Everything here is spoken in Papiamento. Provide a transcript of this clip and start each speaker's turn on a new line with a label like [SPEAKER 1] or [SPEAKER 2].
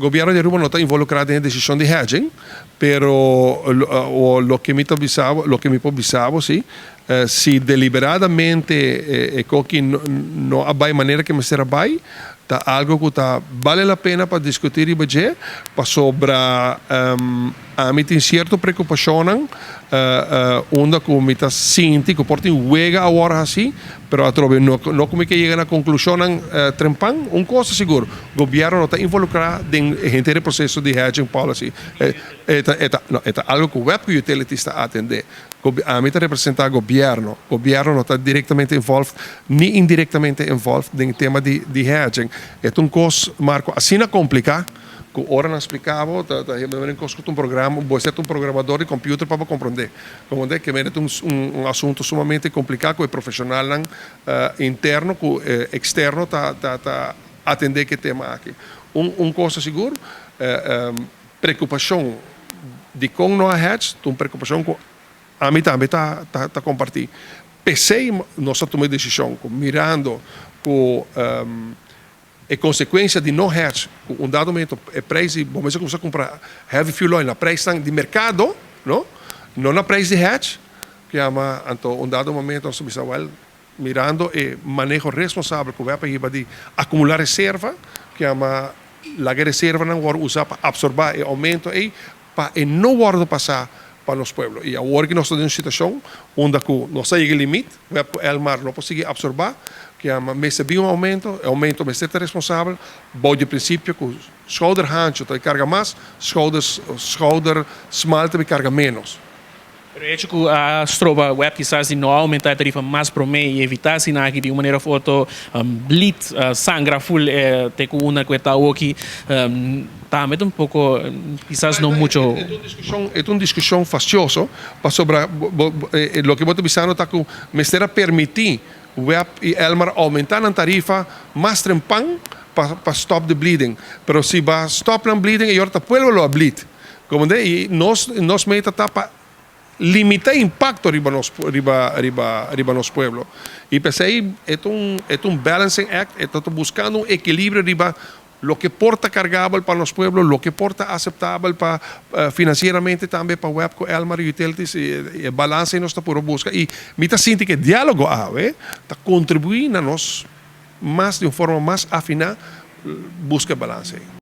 [SPEAKER 1] Gobierno di Aruba no ta involucra den e decision di hedging, pero loke mi ta bisa bo, loke mi por bisa bo si, si deliberadamente e coki no a bay manera cu mester a bay, ta algo cu ta bale la pena pa discuti riba dje, pasobra ami tin cierto preocupacionnan unda cu mi ta sinti cu por tin wega awor haci. Pero atrobe no no cu mi ke yega na conclusionnan trempan. Un cos ta sigur, gobierno no ta involucra den henter e proceso di hedging policy. E ta e ta no e ta algo cu web cu utilities ta atende. Ami ta representa gobierno. Gobierno no ta directamente involved ni indirectamente involved den tema di di hedging. E ta un cos, Marco, asina complica. Ku ora nan splika bo, ta ta hende menen kos ku ta un programa, bo mester ta un programador di computer pa bo komprondé. Komprondé? Ke menen ta un un asuntu sumamente kompliká ku e profeshonalnan interno ku eksterno ta ta ta atendé ku e tema aki. Un un kos ta sigur, preokupashon dikon no a hedge ta un preokupashon ku ami tambe ta ta ta kompartí. P'esei nos a tuma e desishon ku mirando ku E konsekuensia di no hedge ku un dado momento e prijs di bo mester kumsa kumpra heavy fuel oil na prijsnan di merkado, no, no na prijs di hedge, ku yama anto un dado momento nos ta bisa wèl mirando e maneho responsabel ku web a hiba di akumulá reserva, ku yama laga e reservanan wòrdu usá pa apsorbá e oumento ei pa e no wòrdu pasá pa nos pueblo. I awor ki nos ta den un situashon unda ku nos a yega e limit, web ku Elmar no por sigui apsorbá, ku yama mester bin un oumento, e oumento mester ta responsabel bou di e prinsipio ku schouder hancho ta karga mas, schouder schouder smal ta karga ménos.
[SPEAKER 2] Pero e hecho ku a stroba web kisas di no oumentá e tarifa mas promé i evitá asina aki di un manera òf otro bleed, sangra ful te ku unda ku e ta awoki, Tambe ta un poco, kisas no mucho.
[SPEAKER 1] E ta un discusion, e ta un discusion fastioso, pasobra bo, loke bo ta bisando ta cu mester a permiti web y Elmar aumenta nan tarifa mas trempan pa pa stop the bleeding. Pero si ba stop nan bleeding e ora ta pueblo lo a bleed. Comprende? Y nos, nos meta ta pa limita e impacto riba nos riba riba riba nos pueblo. Y p'esey e ta un e ta un balancing act, e ta buscando un equilibrio riba loke por ta cargabel pa nos pueblo, loke por ta aceptabel pa financieramente tambe pa web cu Elmar Utilities y e balance ey nos ta puro busca y mi ta sinti cu e dialogo awe ta contribui na nos mas di un forma mas afina busca e balance ey.